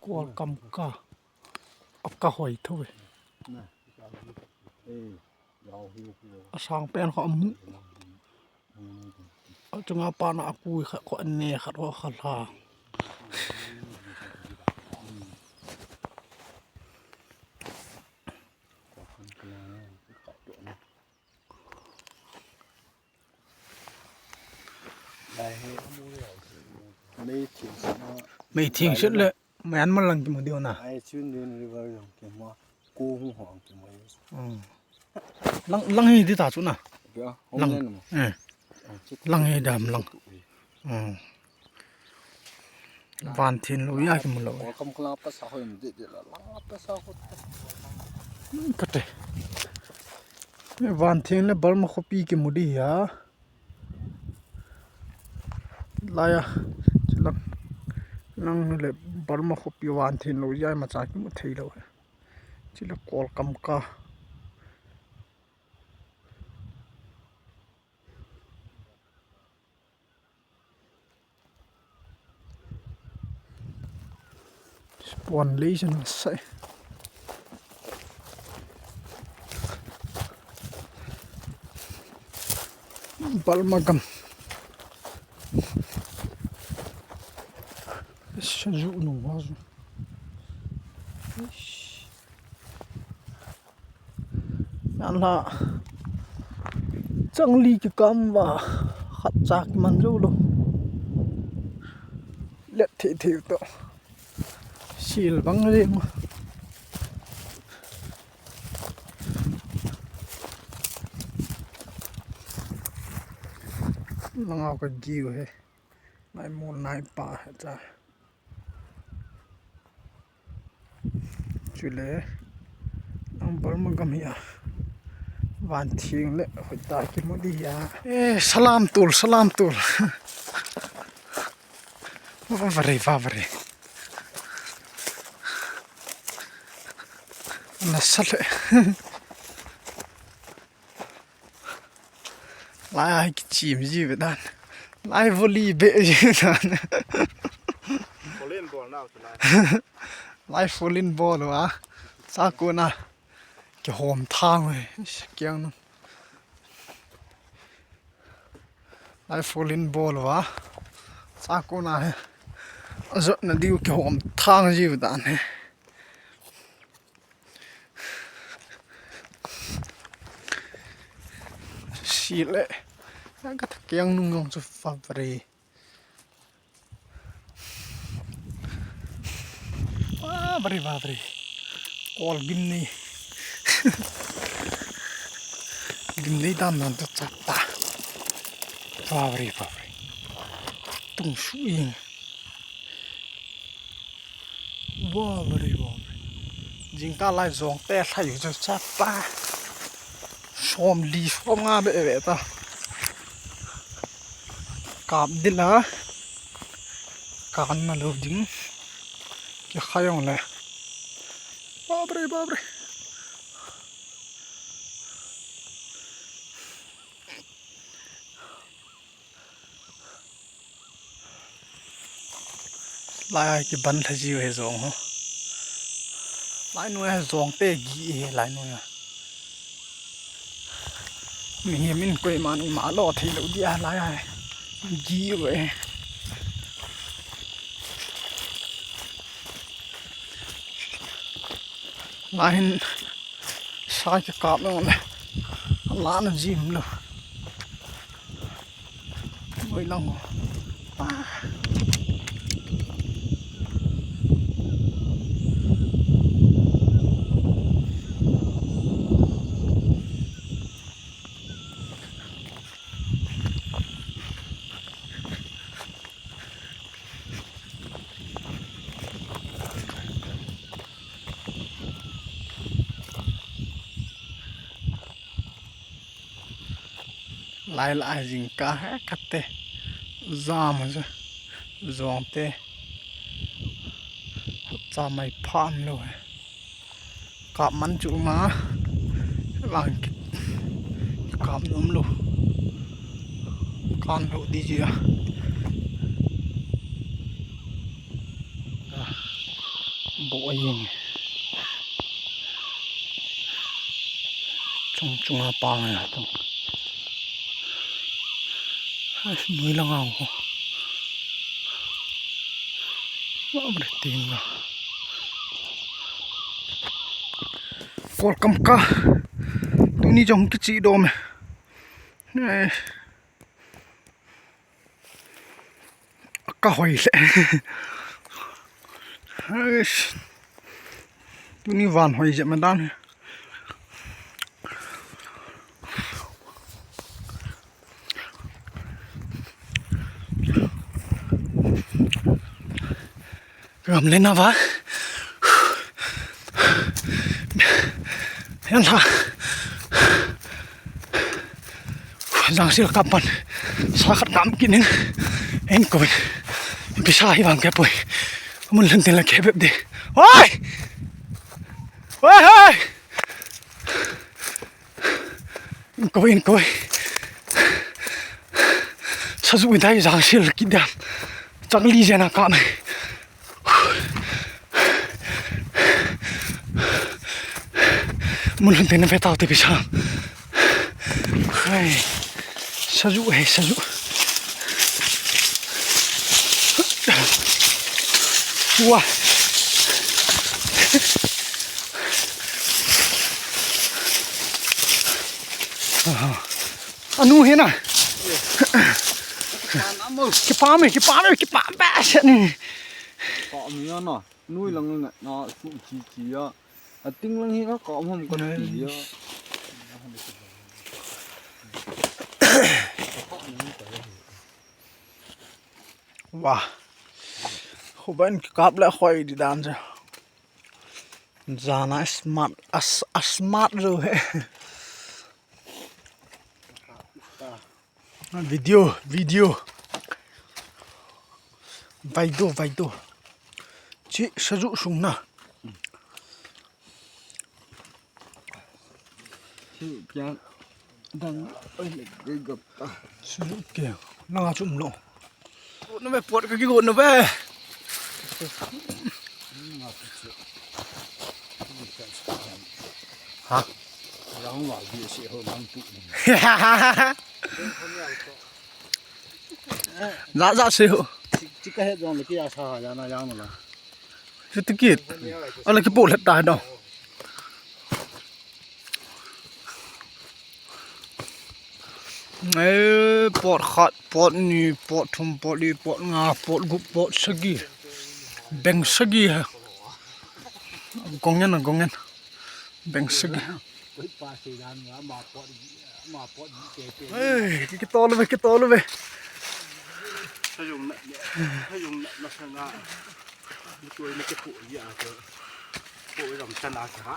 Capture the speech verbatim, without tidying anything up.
Kual kam ka. Ap ka hoi tho ve. Asang pen kho amu. Achunga pana apui khat kho ane khat kho kha la. Mei thing sit le, mei an man lang kimu diu na. Ai chun din river jong kimu, ko hung hong kimu. Hmm. Lang, lang hi di ta chu na. Kya? Hong lang len mo. Eh. Ah, chit. Lang hi dam lang. Hmm. Van thin lo ya kimu lo. Welcome kala pa sa ho im de de la lang pa sa ho. Kate. Van thin le Burma khopi kimu di ya. Laiya, chilang, lang le Burma khopi van thin lo ya imacha kimu thei lo. Chila kol kam ka. Spawn lei chen sai. Burma gam. Sa ju nung ha ju. Ish. Yan la chang li kikam va khat cha kiman jou lou. Let thei thei to. Sil bang le ma. Langa ka giu he. Nai mo nai pa he cha. Chule, ang Burma gam hi a. Van thing le, hoi ta kimu di a. Eh, salam tul, salam tul. Va va re, va va re. Na sa le. Lai ai kichim ji ve dan. Lai voli be ji ve dan. Volleyball nau chu lai. Lai volleyball va. Cha ko na. Kihom thang ve. Kiang nu. Lai volleyball va. Cha ko na he. Ajot na diu kihom thang ji ve dan he. Sile. Ka thakiang nung jong chu fabri. Fabri, fabri. Kol gimnei. Gimnei dan nan to chata. Fabri, fabri. Tung su ing. Wow, very wow. Jingkah lai jong te lhai u chu chapa. Som li som nga be be ta. Kap dila. Kan na lo ding. Ki khayong le. Babre, babre. Lai ai kiban lha jiu he jong ho. Lai noi a jong te gi he lai noi a. Mihem in koiman ima lo thei lo dia lai ai. Gi u e. Lai hin. Sa kikap nung le. La na jim lo. Oi lang. Ah. Lai lai jingkah he kate. Jam a jong te. Cha mai phan lo he. Kap man chu ma. Lang kit. Kap nom lo. Kan lo di ji a. Bo a ing. Chung chunga pa ngai a tung. Ai, noi langa ho. Wa bre ting a. Kol kam ka. Tuni jong kichi dom e. Eh. Ka hoi le. Eish. Tuni van hoi jep madan. Gam le na va. Yan la. Jangsil kap pan. Sa khat kam kit ning. Eng koi. Pisa hi vang ke poi. Mun lhun tin la ke bep de. Oi! Oi, oi! Eng koi, eng koi. Sa ju dai jangsil kit dan. Chang li jena kam e. Mun lhun te na ve tau te pisa. Hai. Sa ju, hai, sa ju. Wa. Aha. Anu hi na. Kipah me, kipah me, kipah be se ni. Kipah me ya na. Noi lang na, na su chi chi ya. A ting lang hi ka ka hom ka ti ya. Wah. Huban kap le khoi di dan je. Jana smart, as, as smart jo he. Video, video. Vaido, vaido. Chi, sa ju sung na. Chi, kya, dang, oi, le, le, gap ta. Sa ju kya, na nga chum lo. Got na ve, pot ka kigot na ve. Ha? Lang wa bi si ho lang tu. Za za se ho. Chi ka he jong le ki ya sa ya na yang na la. Chu tikit. Ala ki po lhet ta no. Eh, pot khat, pot ni, pot thum, pot li, pot nga, pot gup, pot sagi. Beng sagi ha. Gong ngen, gong ngen. Beng sagi. Eh, ki, ki tol ve, ki tol ve. Sa jong na, sa jong na, na sa nga. Ni ko ni ke pu ya ko. Ko ram sa na ka ha.